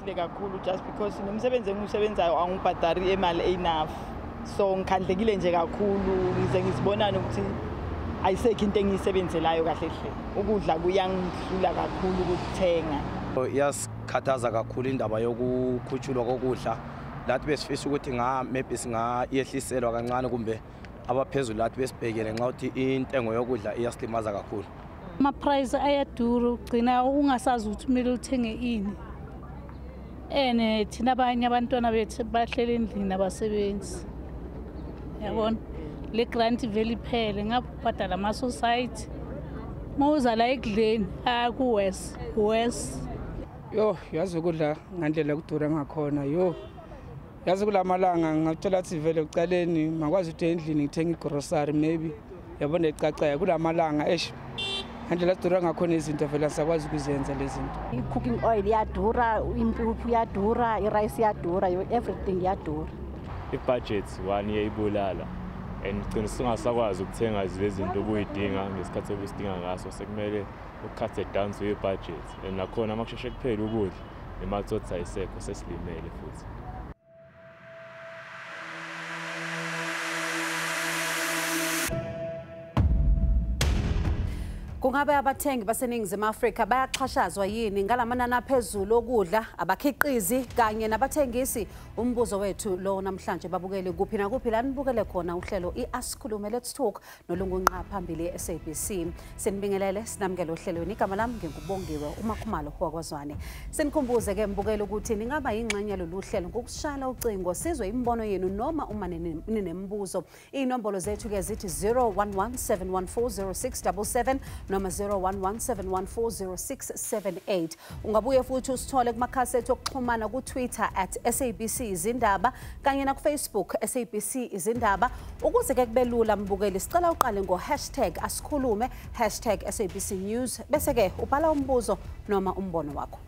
Ingistressile kakhulu just because nomsebenzi engiwusebenzayo angibhadari imali enough. So ngikhandlekile nje kakhulu, ngize ngizibonane ukuthi ayisekho into engiyisebenzelayo kahle hle. Ukudla kuyangihlula kakhulu ukuthenga. Iyasikhathaza kakhulu indaba yokukhutshulwa kokudla. Lathi besifisa ukuthi maybe singayehliselwa kancane kumbe abaphezulu lathi besibhekele nxa ukuthi intengo yokudla iyasilimaza kakhulu. Ama-price ayadura, ugcina ungasazi ukuthi kumele uthenge ini. Ene thina abanye abantwana bethu bahlele endlini abasebenzi. Yabona? Le grant vele iphele ngapha ubhadala ama-society. Mawuza la ekudleni aku-worse, worse. Yo, yazi ukudla ngandlela kudura ngakhona, yo. Yazi kulamalanga ngathola ukuthi vele ucaleni makwazi ukuthi endlini ngithenga igrocery maybe yabona ecacaya kulamalanga eish ngandlela kudura ngakhona izinto vele asakwazi ukuzenza lezi zinto. I-cooking oil iyadura, impuphu iyadura, i-rice iyadura, everything iyadura. I-budget one iyayibulala and ugcina sungasakwazi ukuthenga lezi zinto obuyidinga ngesikhathi obusidinga ngaso, sekumele ukukhathe down to your budget and nakhona uma kusheshe kuphela ukudla nemali sothi ayisekho sesilimele futhi. Kungabe abathengi baseNingizimu Afrika bayaxhashazwa yini ngalamanani aphezulu okudla, abakhiqizi kanye nabathengisi? Umbuzo wethu lo namhlanje babukele kuphi nakuphi la nibukele khona uhlelo iAsikhulume Let's Talk nolungunqa phambili e-SABC. Sinibingelele sinamukele ohlelweni, igama lami nginguBongiwe uMakhumalo wakwaZwane. Sinikhumbuze ke mbukele ukuthi ningaba yingxenye yalolu hlelo ngokushaya ucingo sizwe imibono yenu noma uma ninembuzo. Inombolo zethu ke zithi 0117140677 noma 0117140678. Ungabuye futhi usithole kumakhasi ethu okuxhumana ku-Twitter @SABC Izindaba kanye naku-Facebook SABC Izindaba. Ukuze ke kube lula mbukeli, sicela uqale ngo-hashtag asikhulume, hashtag SABC News, bese ke ubhala umbuzo noma umbono wakho.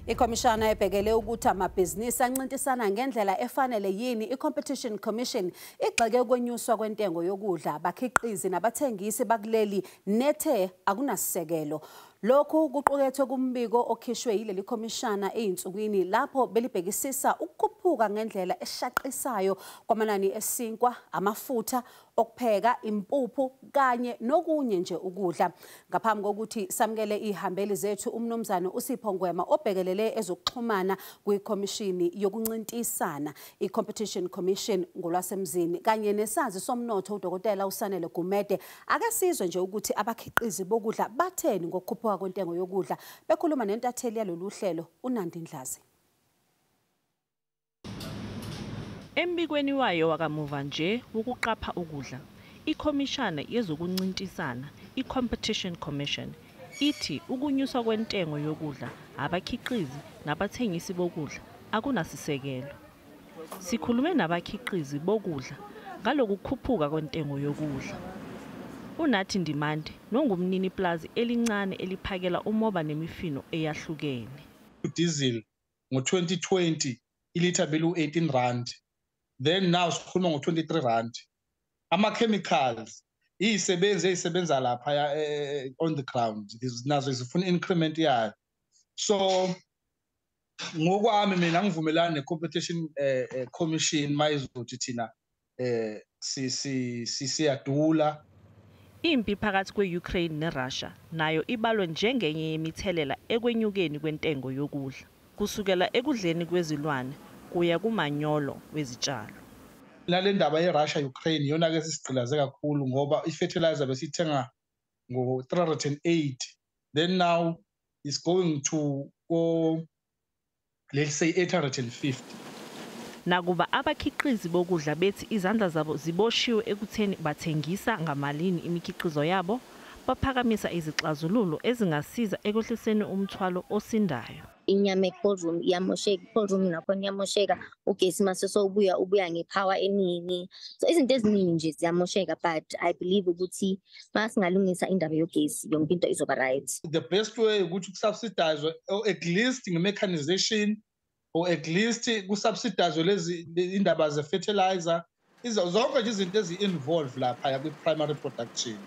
Ikhomishana ebhekele ukuthi amabhizinisi ancintisana ngendlela efanele yini, i-Competition Commission, igxeke ukwenyuswa kwentengo yokudla abakhiqizi nabathengisi bakuleli nethe akunasisekelo. Lokhu kuqukethwe kumbiko okhishwe yileli khomishana eyinsukwini lapho belibhekisisa ukukhuphuka ngendlela eshaqisayo kwamanani esinkwa, amafutha okupheka, impuphu kanye nokunye nje ukudla. Ngaphambi kokuthi samukele ihambeli zethu, umnumzane uSipho Ngwema obhekelele ezokuxhumana kwikhomishini yokuncintisana i-Competition Commission ngolwasemzini kanye nesazi somnotho uDokotela uSanele Gumede, ake sizwe nje ukuthi abakhiqizi bokudla batheni ngokukhuphuka kwentengo yokudla. Bekhuluma nentatheli yalolu hlelo uNandi Ndlazi. Embikweni wayo wakamuva nje wokuqapha ukudla, ikhomishana yezokuncintisana i-Competition Commission ithi ukunyuswa kwentengo yokudla abakhiqizi nabathengisi bokudla akunasisekelo. Sikhulume nabakhiqizi bokudla ngalokukhuphuka kwentengo yokudla. Unathi Ndimande nongumnini plazi elincane eliphakela umoba nemifino eyahlukene. Diesel ngo-2020 ilitha belu 18 rand. Then now sikhuluma ngo-23 rand. Ama-chemicals, iyisebenzi eyisebenza lapha on the ground, nazo zifuna increment yayo. So ngokwami mina ngivumelana ne-Competition Commission mayizothi thina siyadula. Impi phakathi kwe-Ukraine neRussia nayo ibalwe njengenye yemithelela ekwenyukeni kwentengo yokudla, kusukela ekudleni kwezilwane kuya kumanyolo wezitshalo. Nale ndaba ye-Russia Ukraine iyona ke sisigqilaze kakhulu ngoba i-fertilizer besithenga ngo-308, then now it's going to go let's say 850. Nakuba abakhiqizi bokudla bethi izandla zabo ziboshiwe ekutheni bathengisa ngamalini imikhiqizo yabo, baphakamisa izixazululo ezingasiza ekwehliseni umthwalo osindayo. Inyama e-cold room iyamosheka, i-cold room nakhona iyamosheka, ugesi mase sowubuya ubuya ngepower eningi. So izinto eziningi nje ziyamosheka, but I believe ukuthi masingalungisa indaba yogesi yonke into izoba right. The best way ukuthi kusubsidize or at least nge-mechanization or at least kusubsidize lezi indaba ze-fertilizer, zonke nje izinto ezi-involve lapha kwi-primary production.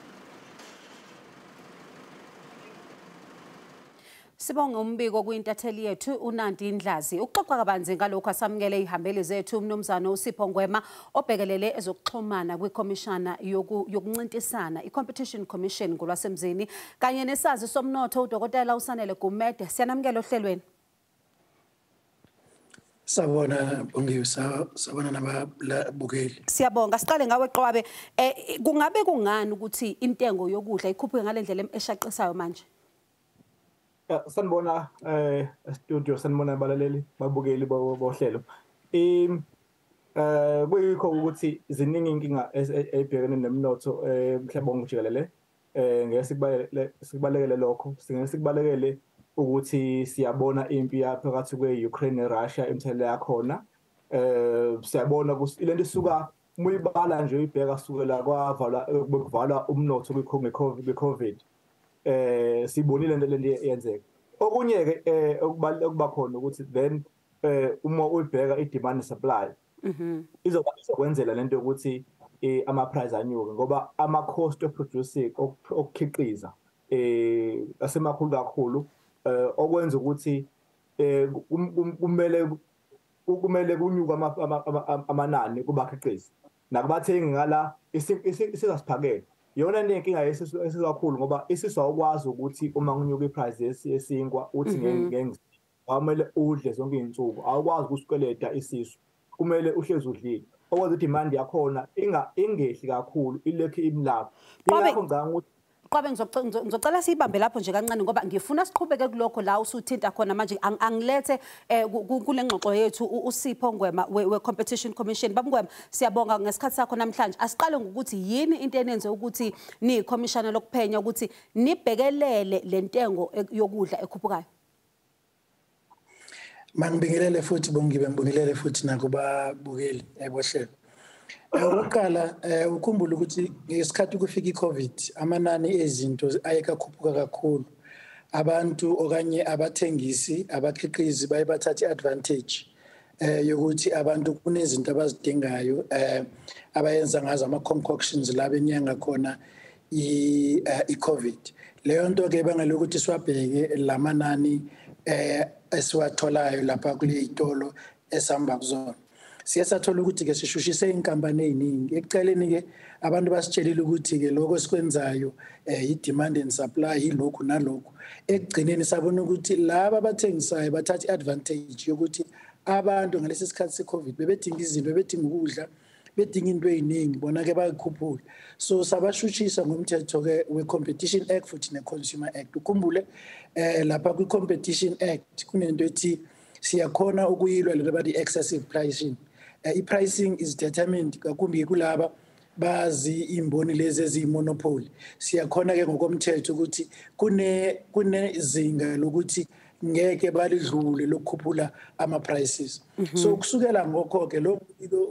Sibonge umbiko kwintatheli yethu uNandi Ndlazi. Ukuxoxa kabanzi ngalokhu asamukele ihambeli zethu umnumzana uSipho Ngwema obhekelele ezokuxhumana kwikhomishana yokuncintisana iCompetition Commission ngolwasemzini kanye nesazi somnotho uDokotela uSanele Gumede. Siyanamukela ohlelweni. Sabona Bongiwe, sabona nababukeli. Siyabonga. Siqale ngawe Qwabe. Kungabe kungani ukuthi intengo yokudla ikhuphuke ngalendlela eshaqisayo manje? Sanibona studio, sanibona abalaleli babukeli bohlelo. Kuyikho ukuthi ziningi inkinga ebhekene nemnotho mhlaba wonke jikelele. Ngeke sikubalekele lokho, singeke sikubalekele ukuthi siyabona impi yaphakathi kwe-Ukraine neRussia imithelela yakhona. Siyabona ukuthi lento isuka muyibala nje uyibheka sukela kwavalwa bekuvalwa umnotho kwi-COVID. Sibonile lento yenzeka. Okunye ke okuba khona ukuthi then uma uyibheka i-demand supply izokwenzela lento yokuthi ama price anyuke ngoba ama cost of producing okukhiqiza asemakhulu kakhulu, okwenza ukuthi kumele kunyuke amanani kubakhiqizi nakubathengi ngala isizasiphakela. Yona nenkinga esikakhulu ngoba isisu awukwazi ukuthi uma kunyuka iprice yesinkwa uthi ngeke awumele udle zonke izinsuku, awukwazi ukusikweleta isisu, kumele uhlezi udlile. Okwenza demand yakhona ingehli kakhulu, ilekho imlapho. Ingakho ngicabanga ukuthi Qwabe ngizocela siyibambe lapho nje kancane ngoba ngifuna siqhubeke kulokho la usuthinta khona manje. Angilethe kule ngxoxo yethu uSipho Ngwema we-Competition Commission. Baba Ngwema, siyabonga ngesikhathi sakho namhlanje. Asiqale ngokuthi yini into enenze ukuthi niyikhomishana lokuphenya ukuthi nibhekelele le ntengo yokudla ekhuphukayo? Mangibingelele futhi Bongiwe, ngibingelele futhi nakubabukeli bohlelo. Okokuqala ukhumbule ukuthi ngesikhathi kufika iCovid amanani ezinto ayekakhuphuka kakhulu. Abantu okanye abathengisi abakhiqizi baye bathatha iadvantage yokuthi abantu kunezinto abazidingayo abayenza ngazo ama concoctions la benyanga khona iCovid. Leyo nto ke bangela ukuthi siwabheke lamanani esiwatholayo lapha kule itolo esihamba kuzona. Siye sathola ukuthi ke sishushise inkampani eziningi. Ekuceleni ke abantu basitshelile ukuthi ke lokho esikwenzayo i-demand and supply yilokhu nalokhu. Ekugcineni sabona ukuthi laba abathengisayo bathatha i-advantage yokuthi abantu ngalesi sikhathi se-COVID bebedinga izinto, bebedinga ukudla, bedinga into eziningi, bona ke bayikhuphula. So sabashushisa ngomthetho ke we-Competition Act futhi ne-Consumer Act. Ukhumbule lapha kwi-Competition Act kunento ethi siyakhona ukuyilwa lento bathi excessive pricing. I-pricing is determined kakhulu kulaba bazi imboni lezi eziyimonopoly. Siyakhona ke ngokomthetho ukuthi kunezinga lokuthi ngeke balidlule lokukhuphula ama prices. So kusukela ngokho ke lo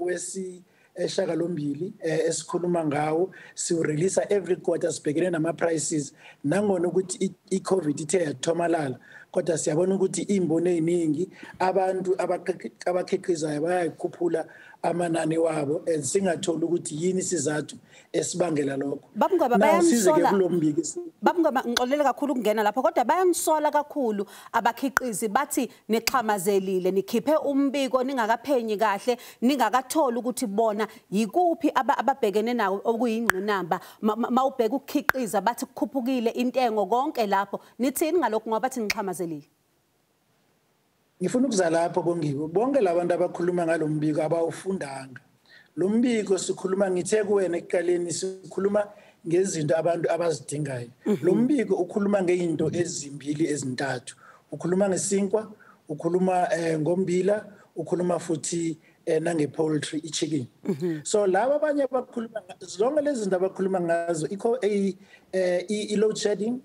wesi eshakalombili esikhuluma ngawo siwurelease every quarter sibhekene nama prices nangona ukuthi iCovid ithe yathomalala, kodwa siyabona ukuthi imboni eziningi abantu abakhiqizayo bayayikhuphula amanani wabo and singathola ukuthi yini isizathu esibangela lokho. Baba Ngwema bayamsola. Baba Ngwema ngixolele kakhulu ukungena lapho, kodwa bayamsola kakhulu abakhiqizi bathi nixhamazelile, nikhiphe umbiko ningakaphenyi kahle, ningakatholi ukuthi bona yikuphi ababhekene nawo okuyingqinamba. Mawubheka ukukhiqiza bathi kukhuphukile intengo konke lapho, nithini ngalokho ngoba bathi nixhamazelile? Ngifuna ukuza lapho Bongiwe, bonke labantu abakhuluma ngalombiko abawufundanga. Lo mbiko sikhuluma, ngithe kuwena ekuqaleni sikhuluma ngezinto abantu abazidingayo. Lo mbiko ukhuluma ngeinto ezimbili ezintathu. Ukhuluma ngesinkwa, ukhuluma ngombila, ukhuluma futhi nange-poultry, i-chicken. So laba abanye abakhuluma zonke lezi zinto abakhuluma ngazo, i-load shedding,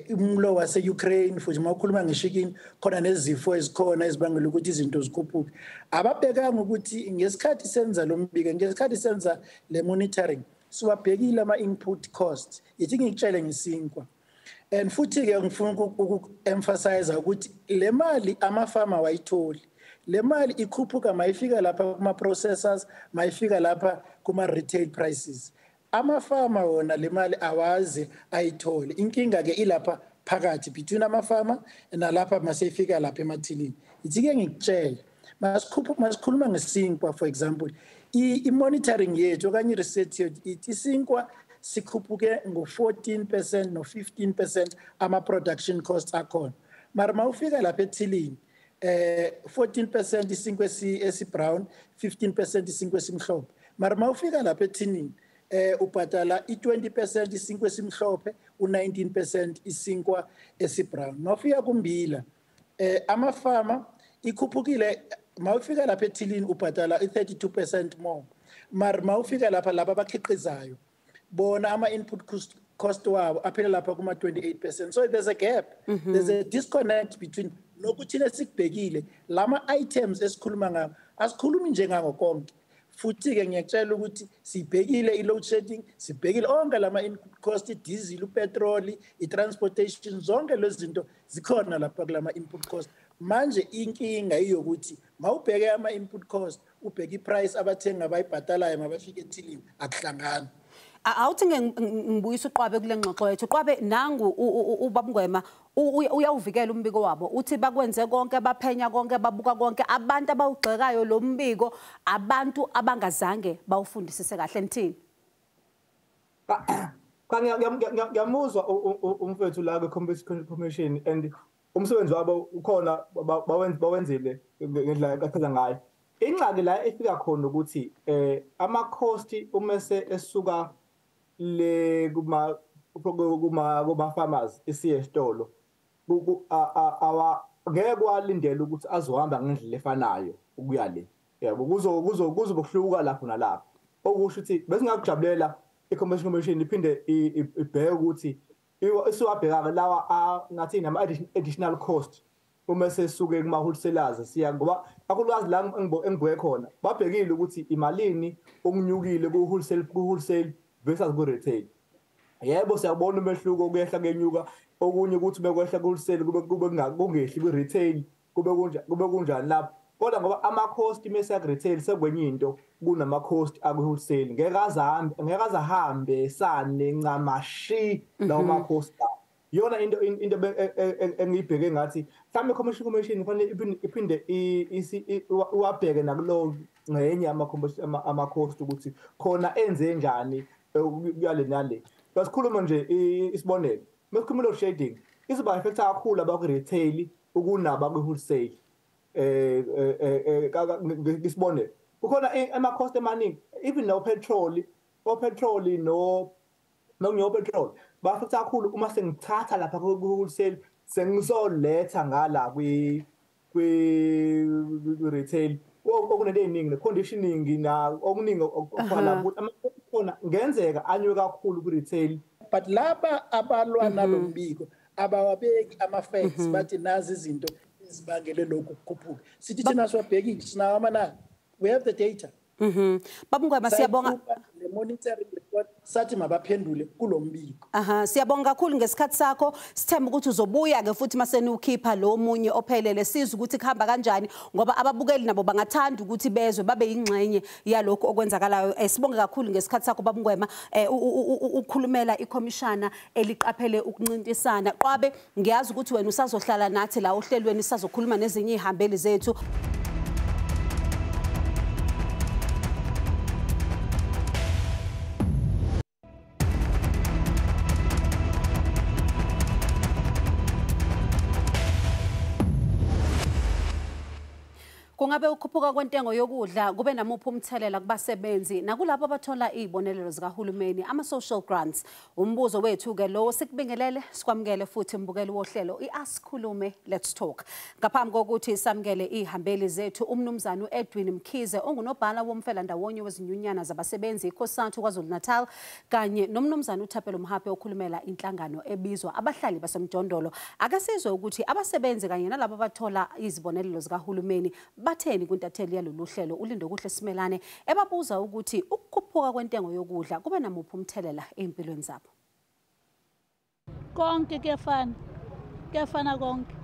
umlo wase-Ukraine, futhi uma ukhuluma ngeshikin khona nezifo ezikhona ezibangela ukuthi izinto zikhuphuke. Ababhekanga ukuthi ngesikhathi senza lo mbiko, ngesikhathi senza le monitoring, siwabhekile ama-input costs. Ithi ngikutshele ngesinkwa. And futhi-ke ngifuna uku-emphasize ukuthi le mali amafama wayitholi. Le mali ikhuphuka mayifika lapha kuma processors, mayifika lapha kuma retail prices. Amafama wona le mali awazi ayithole. Inkinga ke ilapha phakathi between amafama nalapha maseyifika lapha emathilini. Ithi ke ngikutshela, masikhuluma ngesinkwa, for example, i-monitoring yethu okanye i-research yethu ithi isinkwa sikhuphuke ngo-14% no-15% ama-production costs akhona. Mara mawufika lapha ethilini, 14% isinkwa esi-brown, 15% isinkwa esimhlophe. Mara mawufika lapha ethinini, ubhatala i-20% isinkwa esimhlophe, u-19% isinkwa esi-brown. Mawufika kumbila, amafama ikhuphukile, mawufika lapha ethilini ubhatala i-32% more. Mara mawufika lapha laba abakhiqizayo, bona ama-input cost wabo aphela lapha kuma-28%. So there's a gap. There's a disconnect between lokhu thina sikubhekile, lama items esikhuluma ngawo, asikhulumi njengango konke. Futhi-ke ngiyakutshela ukuthi sibhekile i-load shedding, sibhekile onke lama input cost, i-diesel, upetroli, i-transportation, zonke lezi zinto zikhona lapha kulama input cost. Manje inkinga iyokuthi mawubheke ama-input cost, ubheke i-price abathengi abayibhatalayo mabafike ethilini, akuhlangani. Awuthi ngibuyisa uQwabe kule ngxoxo yethu. Qwabe, nangu ubaba Ngwema uyawuvikela umbiko wabo, uthi bakwenze konke, baphenya konke, babuka konke. Abantu abawugxekayo lo mbiko abantu abangazange bawufundisise kahle. Nithini? Ngiyamuzwa umfethu la kwi-Competition Commission, and umsebenzi wabo ukhona, bawenzile ngendlela achaza ngayo. Ingxaki la efika khona ukuthi ama-cost uma esuka le kuma kuma farmers isiye esitolo, ngeke kwalindela ukuthi azohamba ngendlela efanayo ukuya le. Yabo, kuzo kuzokuhluka lapho nalapho. Okusho ukuthi besingakujabulela i-Competition Commission iphinde ibheke ukuthi isiwabheka lawa ngathini ama additional cost uma sesuke kuma wholesalers siya, ngoba kakhulukazi la engibuke khona babhekile ukuthi imalini okunyukile ku wholesale versus ku retail. Yebo, siyabona umehluko kuyehla kenyuka, okunye ukuthi bekwehla ku wholesale kube kungehli ku retail, kube kunjani lapho. Kodwa ngoba ama cost mase ku retail sekwenye into kunama cost aku wholesale, ngeke azahambe sane ncamashi lawo ma cost. Yona into engiyibheke ngathi mhlawumbe i-Competition Commission kufanele iphinde iwabheke nakulo ngxenye ama-cost ukuthi khona enze njani kuyale nale. Basikhuluma nje isibonelo, masikhuluma load shedding izoba affect kakhulu abakwi-retail ukunaba kwi-wholesale. Isibonelo, kukhona ama-cost amaningi, even no-petrol, o-petrol no petrol bafetha kakhulu uma sengithatha lapha ku-wholesale sengizoletha ngala kwi retail. Okunento eziningi ne-conditioning na okuningi okukhona ukuthi khona ngenzeka anywe kakhulu ku-retail. But laba abalwa nalo mbiko abawabeki ama-facts, bathi nazi izinto ezibangele lokhu kukhuphuka. Sithi thina siwabhekile, sinawo amanani, we have the data. Baba Ngwema, siyabonga. Le monitoring report sathi mabaphendule kulombiko. Siyabonga kakhulu ngesikhathi sakho. Sithemba ukuthi uzobuya ke futhi maseni ukhipha lo munye ophelele, sizwe ukuthi kuhamba kanjani, ngoba ababukeli nabo bangathanda ukuthi bezwe babe yingxenye yalokho okwenzakalayo. Sibonge kakhulu ngesikhathi sakho Baba Ngwema, ukukhulumela ikhomishana eliqaphele ukuncintisana. Qwabe, ngiyazi ukuthi wena usazohlala nathi la ohlelweni, sisazokhuluma nezinye izihambeli zethu. Kungabe ukukhuphuka kwentengo yokudla kube namuphi umthelela kubasebenzi nakulabo abathola izibonelelo zikahulumeni, ama-social grants? Umbuzo wethu-ke lowo. Sikubingelele, sikwamukele futhi mbukeli wohlelo i-Asikhulume Let's Talk. Ngaphambi kokuthi samukele iy'hambeli zethu, umnumzane u-Edwin Mkhize ongunobhala womfelandawonye wezinyunyana zabasebenzi iCOSATU KwaZulu-Natal, kanye nomnumzane uThapelo Mhape okhulumela inhlangano ebizwa abahlali basemjondolo. Ake sizwe ukuthi abasebenzi kanye nalabo abathola izibonelelo zikahulumeni batheni kwintatheli yalolu hlelo uLindokuhle Simelane, ebabuza ukuthi ukukhuphuka kwentengo yokudla kube namuphi umthelela empilweni zabo. Konke kuyafana, kuyafana konke.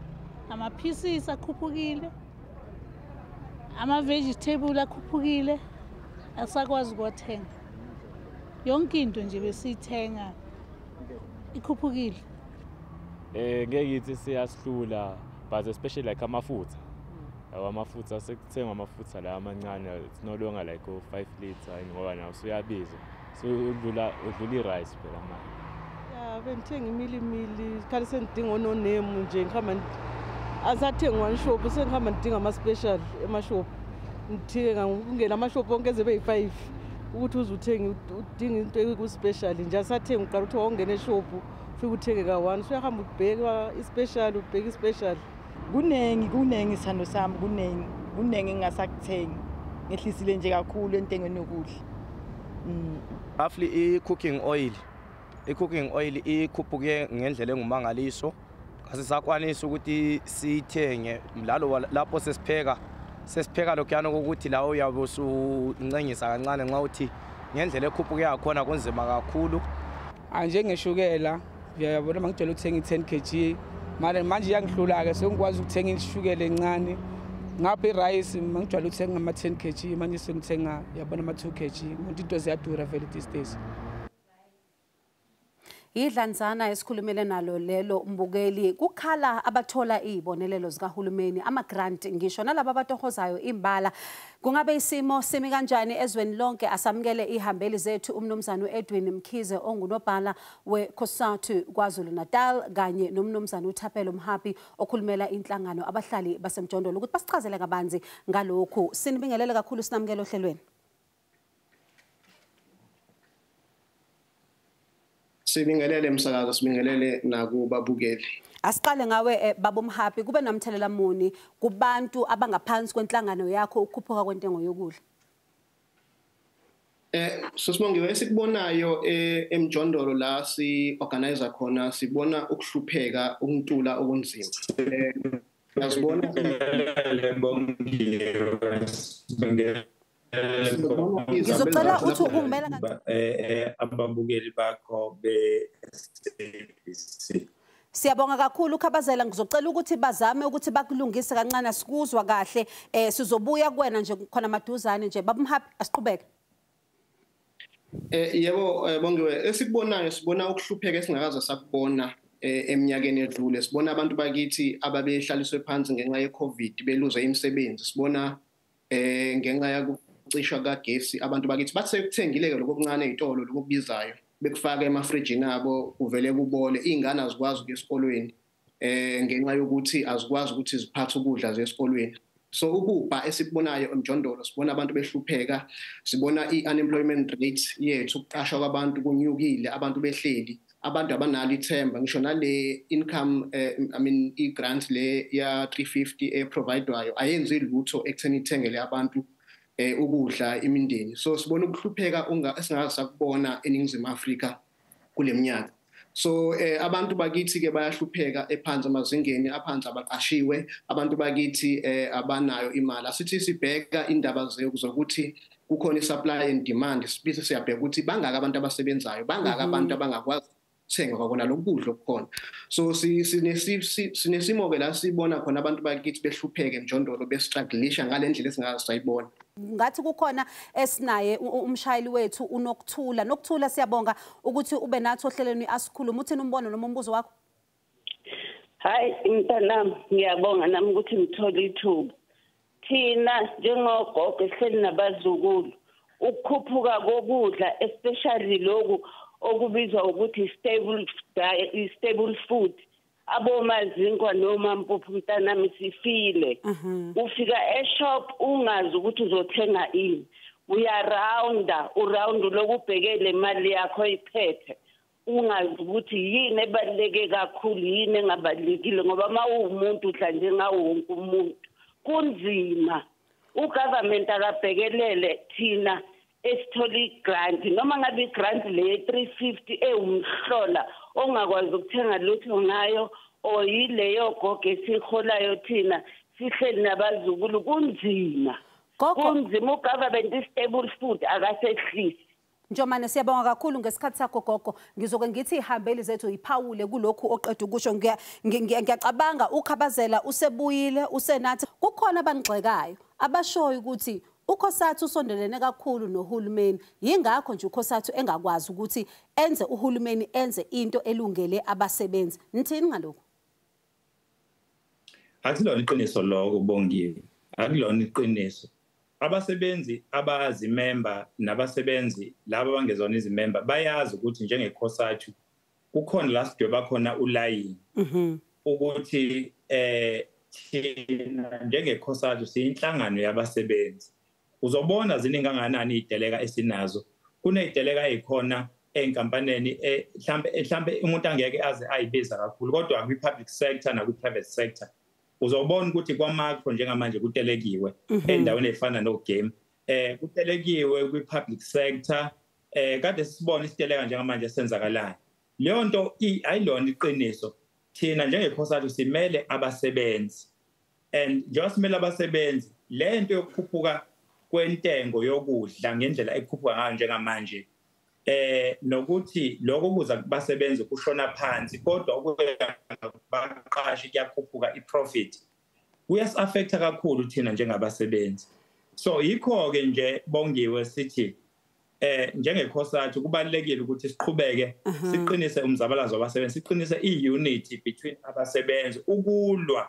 Amaphilisi akhuphukile, Ama-vegetable akhuphukile, asakwazi ukuwathenga. Yonke into nje besiyithenga ikhuphukile. Ngeke ngithi siyasihlula, but especially like amafutha. Yabo, amafutha sekuthengwa, amafutha la amancane, it's no longer like 5 liter, ngoba nawo usuyabiza. So udlula i-rice phela manje. Ya, bengithenga imilimili, isikhathi sengidinga ononemu nje, ngihamba asathengi one shop, sengihamba ngidinga ama-special emashop. Ngithenga ungena amashop onke eze beyi-5 ukuthi uze uthenge udinga into eku-special nje, asathengi. Uqala ukuthi wawungena eshop ufike uthenge ka-one, usuyahamba ubheka i-special, ubheka i-special. Kuningi, kuningi, sithando sami, kuningi, kuningi engingasakuthengi. Ngehlisile nje kakhulu entengweni yokudla. Roughly i-cooking oil ikhuphuke ngendlela engumangaliso. Asisakwanisi ukuthi siyithenge lalo lapho sesipheka lokhuyana kokuthi la uyabe usuncengisa kancane nxa uthi ngendlela ekhuphuke yakhona kunzima kakhulu. Anjengeshukela, uyabona, uma ngijwayele ukuthenga i-10 kg, manje manje iyangihlula-ke, sengikwazi ukuthenga ishukela encane. Ngapha irayisi, uma ngijwayele ukuthenga ama-10 kg, manje sengithenga, yabona, ama-2 kg, ngoba into ziyadura vele these days. Idlanzana esikhulumele nalo lelo, mbukeli, kukhala abathola izibonelelo zikahulumeni, ama-grant, ngisho nalabo abatohozayo imbala. Kungabe isimo simi kanjani ezweni lonke? Asamukele ihambeli zethu, umnumzane u-Edwin Mkhize ongunobhala we-COSATU KwaZulu-Natal kanye nomnumzane uThapelo Mhapi okhulumela inhlangano abahlali basemjondolo, ukuthi basichazele kabanzi ngalokhu. Sinibingelele kakhulu, sinamukele ohlelweni. Sibingelele umsakazo, sibingelele nakubabukeli. Asiqale ngawe, baba Mhapi, kube namthelela muni kubantu abangaphansi kwenhlangano yakho ukukhuphuka kwentengo yokudla? Sisibongiwe, esikubonayo emjondolo la si organizer khona, sibona ukuhlupheka, ukuntula okunzima. Uyazibona. Ngizocela uthi ukungimela. Ababukeli bakho be-SABC. Siyabonga kakhulu, Khabazela. Ngizocela ukuthi bazame ukuthi bakulungise kancane, sikuzwa kahle. Sizobuya kuwena nje khona maduzane nje. Baba Mhapi, asiqhubeke. Yebo, Bongiwe, esikubonayo, sibona ukuhlupheka esingakaze sakubona eminyakeni edlule. Sibona abantu bakithi ababehlaliswe phansi ngenxa ye-COVID beluze imisebenzi. Sibona ngenxa yakucishwa kagesi abantu bakithi bathi sekuthengile-ke lokho okuncane ey'tolo, lokho okubizayo, bekufaka emafrijini abo, kuvele kubole. Iy'ngane azikwazi ukuya esikolweni ngenxa yokuthi azikwazi ukuthi ziphathe ukudla ziye esikolweni. So ububha esikubonayo emjondolo, sibona abantu behlupheka, sibona i-unemployment rate yethu, ukuqashwa kwabantu kunyukile, abantu behleli, abantu abanalo ithemba. Ngisho nale income, I mean i-grant le ya 350 eprovidwayo ayenzi lutho ekutheni ithengele abantu ukudla imindeni. So sibona ukuhlupheka esingakaze sakubona eNingizimu Afrika kule minyaka. So abantu bakithi ke bayahlupheka ephansi, amazingeni aphansi, abaqashiwe, abantu bakithi abanayo imali. Asithi sibheka indaba zokuthi kukhona i-supply and demand, sibise siyabheka ukuthi bangaka abantu abasebenzayo, bangaka abantu abangakwazi ukuthenga kwakona lokudla okukhona. So sinesimo ke la sibona khona abantu bakithi behlupheke emjondolo, bestrugglisha ngale ndlela esingakaze sayibona. Ngathi kukhona esinaye, umshayeli wethu uNokuthula. Nokuthula, siyabonga ukuthi ube nathi ohlelweni. Asikhulume, uthini umbono noma umbuzo wakho? Hayi mntanami, ngiyabonga nami ukuthi ngithole ithuba. Thina njengogogo esihleli nabazukulu, ukukhuphuka kokudla, especially lokhu okubizwa ukuthi stable diet, stable food, abomazinkwa noma mpuphu, mntanami, sifile. Ufika eshop ungazi ukuthi uzothenga ini, uyarounda, uround lokubheke le mali yakho oyiphethe, ungazi ukuthi yini ebaluleke kakhulu, yini engabalulekile, ngoba uma uwumuntu udla njengawo wonke umuntu. Kunzima. Ugovernment akabhekelele thina esithola igrant, noma ngabe igrant le 350 ewumhlola ongakwazi ukuthenga lutho ngayo, or yileyo gogo esiholayo thina sihleli nabazukulu. Kunzima, kunzima. Ugovernment i-stable food akasehlisi. Njomane, siyabonga kakhulu ngesikhathi sakho, gogo. Ngizoke ngithi ihambeli zethu iphawule kulokhu oqeda ukusho. Ngiyacabanga uKhabazela usebuyile, usenathi. Kukhona abanigxekayo abashoyo ukuthi uCOSATU usondelene kakhulu nohulumeni, yingakho nje uCOSATU engakwazi ukuthi enze uhulumeni enze into elungele abasebenzi. Nithini ngalokho? Akulona iqiniso lokho Bongiwe, akulona iqiniso. Abasebenzi abazimemba nabasebenzi laba abangezona izimemba bayazi ukuthi njengeCOSATU kukhona la sidweba khona ulayini ukuthi thina njengeCOSATU siyinhlangano yabasebenzi. Uzobona ziningi kangakanani iy'teleka esinazo. Kuney'teleka ey'khona ey'nkampaneni mhlambe umuntu angeke aze ayibiza kakhulu, kodwa kwi-public sector nakwi-private sector uzobona ukuthi kwaMakro njengamanje kutelekiwe endaweni efana no-game, kutelekiwe kwi-public sector. Kade sisibona isiteleka njengamanje esenzakalayo. Leyo nto ayilona iqiniso. Thina njengeCOSATU simele abasebenzi, and njengoba simele abasebenzi, le nto yokukhuphuka kwentengo yokudla ngendlela ekhuphuka ngayo njengamanje, nokuthi lokho kuza kubasebenzi kushona phansi, kodwa ukubaqashi kuyakhuphuka iprofit, kuyasi-affecta kakhulu thina njengabasebenzi. So yikho-ke nje Bongiwe sithi njengeCOSATU kubalulekile ukuthi siqhubeke siqinise umzabalazo wabasebenzi, siqinise i-unity between abasebenzi ukulwa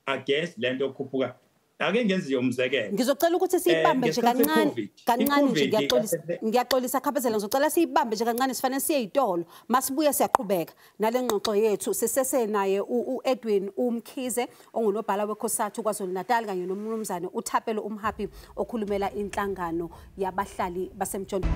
against lento yokukhuphuka. Ake ngenze umzekelo. Ngizocela ukuthi siyibambe nje kancane kancane nje, ngiyaxolisa Khabazela, ngizocela siyibambe nje kancane, sifanele siye ezitolo. Masibuye siyaqhubeka nale ngxoxo yethu. Sisesenaye uEdwin uMkhize ongunobhala weCOSATU KwaZulu-Natal kanye nomnumzane uThapelo Umhapi okhulumela inhlangano yabahlali baseMjondolo.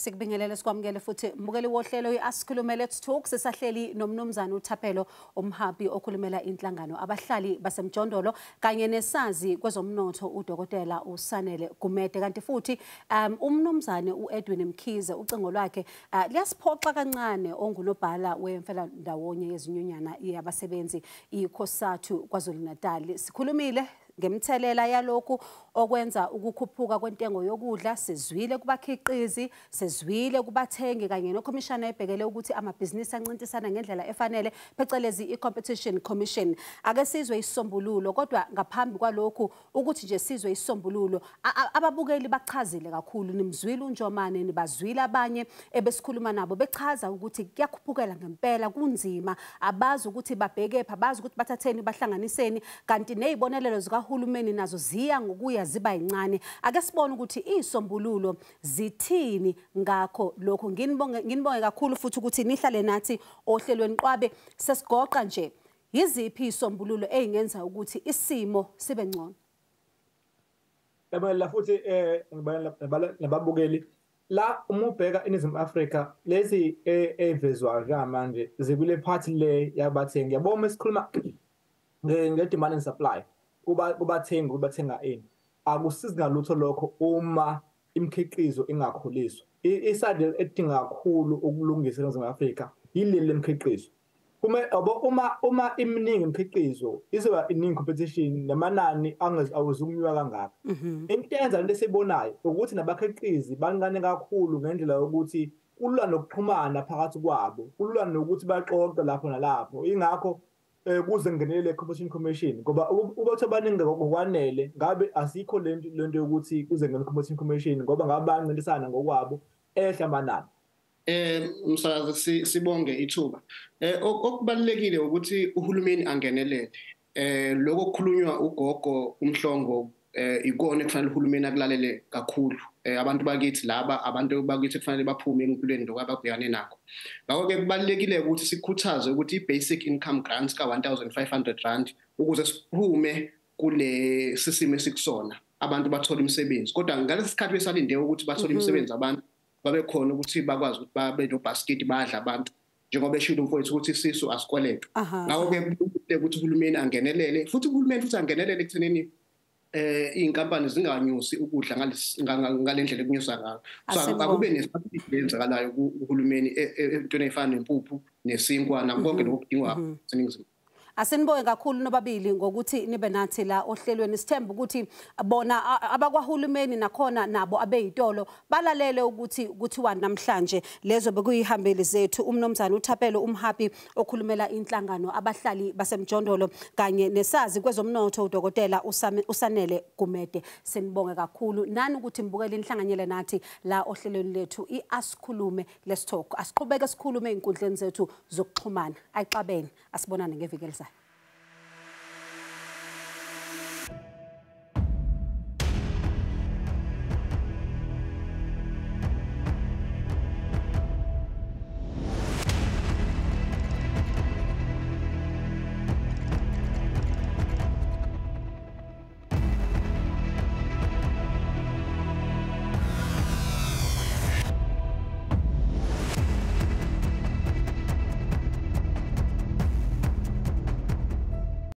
Sikubingelele sikwamukele futhi mbukeli wohlelo iAsikhulume Let's Talk. Sisahleli nomnumzane uThapelo Umhapi okhulumela inhlangano abahlali baseMjondolo kanye nesazi kwezomnotho uDokotela uSanele Gumede. Kanti futhi umnumzane uEdwin Mkhize ucingo lwakhe liyasiphoxa kancane, ongunobhala wemfelandawonye yezinyunyana yabasebenzi iCOSATU KwaZulu-Natal. Sikhulumile ngemthelela yalokhu okwenza ukukhuphuka kwentengo yokudla, sizwile kubakhiqizi, sizwile kubathengi kanye nokhomishana ebhekele ukuthi amabhizinisi ancintisana ngendlela efanele, phecelezi i-Competition Commission. Ake sizwe isisombululo, kodwa ngaphambi kwalokhu ukuthi nje sizwe isisombululo, ababukeli bachazile kakhulu, nimzwile uNjomane, nibazwile abanye ebesikhuluma nabo bechaza ukuthi kuyakhuphukela ngempela, kunzima, abazi ukuthi babhekephi, abazi ukuthi bathatheni bahlanganiseni, kanti nezibonelelo zikahulumeni nazo ziya ngokuya ziba yincane. Ake sibone ukuthi isombululo zithini ngakho lokho. Nginibonge kakhulu futhi ukuthi nihlale nathi ohlelweni Qwabe. Sesigoqa nje, yiziphi isombululo ezingenza ukuthi isimo sibe ngcono? Yabona la futhi nababukeli la, uma ubheka eNingizimu Afrika lezi evezwa njengamanje zikule party le yabathengi. Yabo uma sikhuluma nge-demand and supply, kubathengi kubathenga ini, akusizi ngalutho lokho uma imikhiqizo ingakhuliswa. Iside edinga kakhulu ukulungisa eNingizimu Afrika yileli lemikhiqizo. Uma iminingi imikhiqizo izoba iningi competition, namanani awuzukunyuka kangaka. Into eyenza lento esiyibonayo ukuthi nabakhiqizi bancane kakhulu ngendlela yokuthi kulula nokuxhumana phakathi kwabo, kulula nokuthi baxoxe lapho nalapho. Ingakho kuze kungenelele Competition Commission, ngoba ubathu abaningi ngokwanele ngabe asikho lento yokuthi kuze kungenele Competition Commission, ngoba ngabe bancintisana ngokwabo ehla amanani. Msakazi, sibonge ithuba. Okubalulekile ukuthi uhulumeni angenelele. Lokho kukhulunywa ugogo uMhlongo ikona ekufanele uhulumeni akulalele kakhulu. Abantu bakithi laba, abantu bakithi kufanele baphume empilweni lokho ababhekane nakho. Ngakho-ke kubalulekile ukuthi sikhuthaze ukuthi i-basic income grants ka-1500 rand ukuze siphume kule sisimo esikusona, abantu bathole imisebenzi. Kodwa ngalesi sikhathi besalinde ukuthi bathole imisebenzi, abantu babe khona ukuthi bakwazi ukuthi babe nobhasikidi badla abantu, njengoba eshilo umfowethu ukuthi isisu asikweletwa. Ngakho-ke kubalulekile ukuthi uhulumeni angenelele, futhi uhulumeni futhi angenelele ekuthenini iy'nkampani zinganyusi ukudla ngale ndlela ekunyusa ngayo. So akube nesubsidy eyenzakalayo kuhulumeni entweni ey'fana nempuphu nesinkwa nako konke lokhu okudingwa eNingizimu. Asinibonge kakhulu nobabili ngokuthi nibe nathi la ohlelweni. Sithemba ukuthi bona abakwahulumeni nakhona nabo abeyitolo balalele ukuthi kuthiwa namhlanje. Lezo bekuyihambeli zethu, umnomzana uThapelo Umhapi okhulumela inhlangano abahlali basemjondolo kanye nesazi kwezomnotho uDokotela uSanele Gumede. Sinibonge kakhulu nani ukuthi nibukele inhlanganyele nathi la ohlelweni lethu iAsikhulume Let's Talk. Asiqhubeke sikhulume ey'nkundleni zethu zokuxhumana. Ayixabene, asibonane ngeviki elizayo.